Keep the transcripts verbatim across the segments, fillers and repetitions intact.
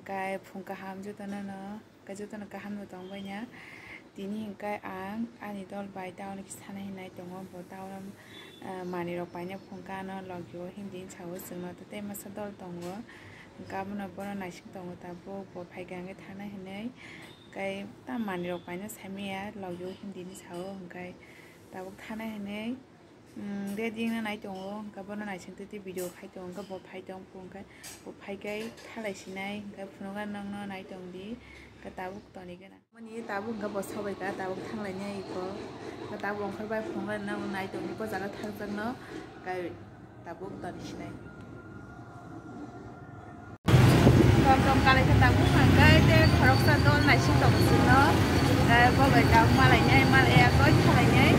Kai phung kaham jotono no. Khe jotono kaham no tong bai na. Tini hinkhe ang ani dol bai town kisa thana hinwi tongo, bo town, ah, manwi rok paina phungkha ano logio Hindi ni sao chwngno tei masa dol tongo. Hinkhe abono bono naising tongo tabuk, bo phaikha hinkhe thana hinwi. Khe ta manwi rok paina saimaya logio Hindi ni sao, hinkhe tabuk thana hinwi. Ready wngna nai tongo, hwnkhe bono naising twi twi video khai tongo, hwnkhe bo phai tong phuru, hwnkhe bo phai khe thalai sinai, hwnkhe phunukna nokno nai tong di, hwnkhe tabuk toni gana. Mani tabuk hwnkhe bo sobai kha, tabuk thanglai nai iko, hwnkhe tabuk ongkhor bai phunukna nokno nai tong di, bo jaga thangjakno, hwnkhe tabuk toni sinai. Rom rom kalai khe tabuk hwnkhe tei khoroksa dol naising tongo chwngno. Tei bo bai tabuk malainai, mal ya koi khalainai.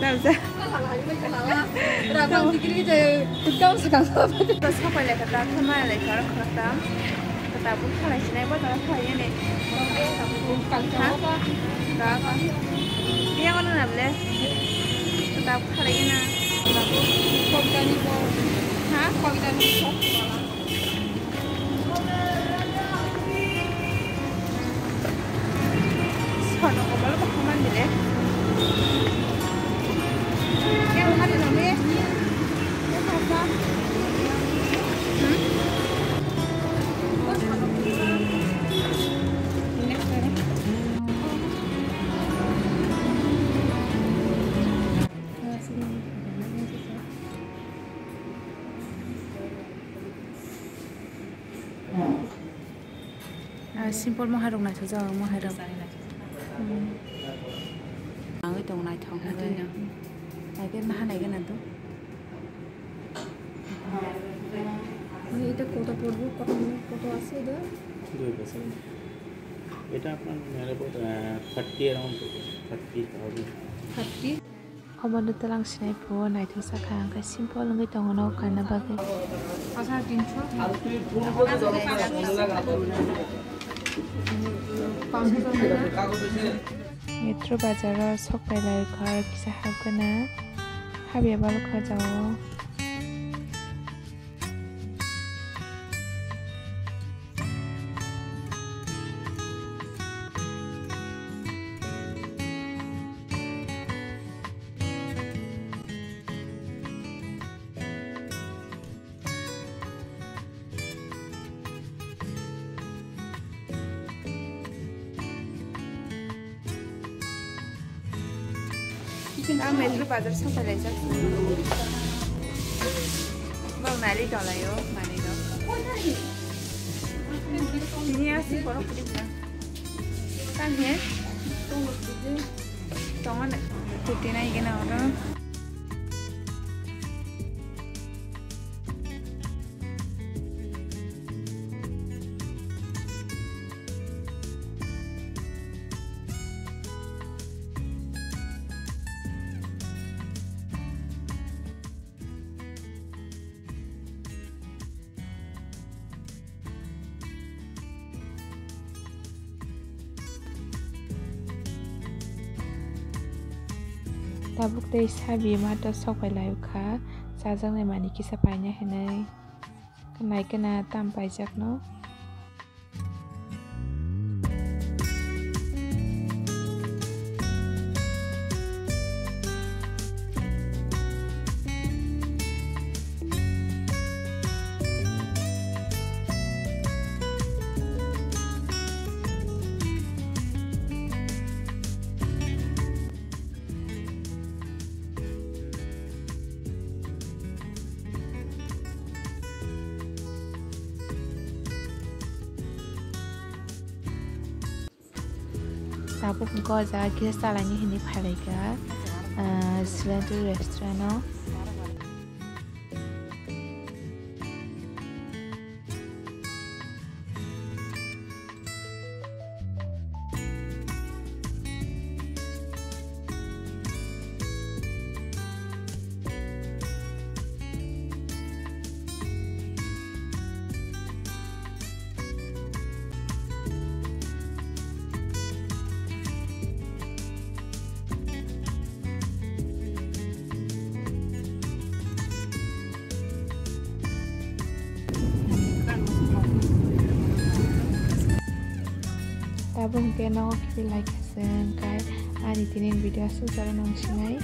Damsa. Sapai lekha ta, thama lekha, khoroktam. Tabuk khalai sinai, bo tara khalai yani. Ha? Ga, ga. Iya, kono na ble? Tabuk khalai na. Tabuk. Kok dani ko. Ha? Kok dani ko. Sono ko bolo ko man dile. Yang hari nami. Yang hari. Hmm? Ah, simple moha rok naithok jak, moha rok. Hmm. Nangwi tongo naithok hwnwi. Naikhe naha naikhe na to. মানে এটা কত পড়বো? কত মিনিট? কত আছে এটা? দুই বছর। এটা আপনার মেরে উপর, আহ, থার্টি অ্যারাউন্ড পড়বে, thirty thousand. Thirty? Omo no twlang sinai phuo naithok sakha, hwnkhe simple wngwi tongo no kanna bagwi. Metro bazar o sok pai lai kha, kisa hapgana habya balo kha jao. Ang metro bazar sapai laijak. Bang nali tolaio, manwi rok. Tini aswk borok kwrwi bwla. Tang he? Tongo na. Kuti nai gana oro. Tabuk tei sabi mato sok pai lai kha, chajaknai manwi kisa paina hinwi. Naikhe na tam paijakno. Tabuk hwnkhe o jaga kisa chalaini hinwi phailaikha, ah, Silentu restaurant o. Abo hwnkhe nogo khe like se hwnkhe ani tini video aswk jora nang sinai.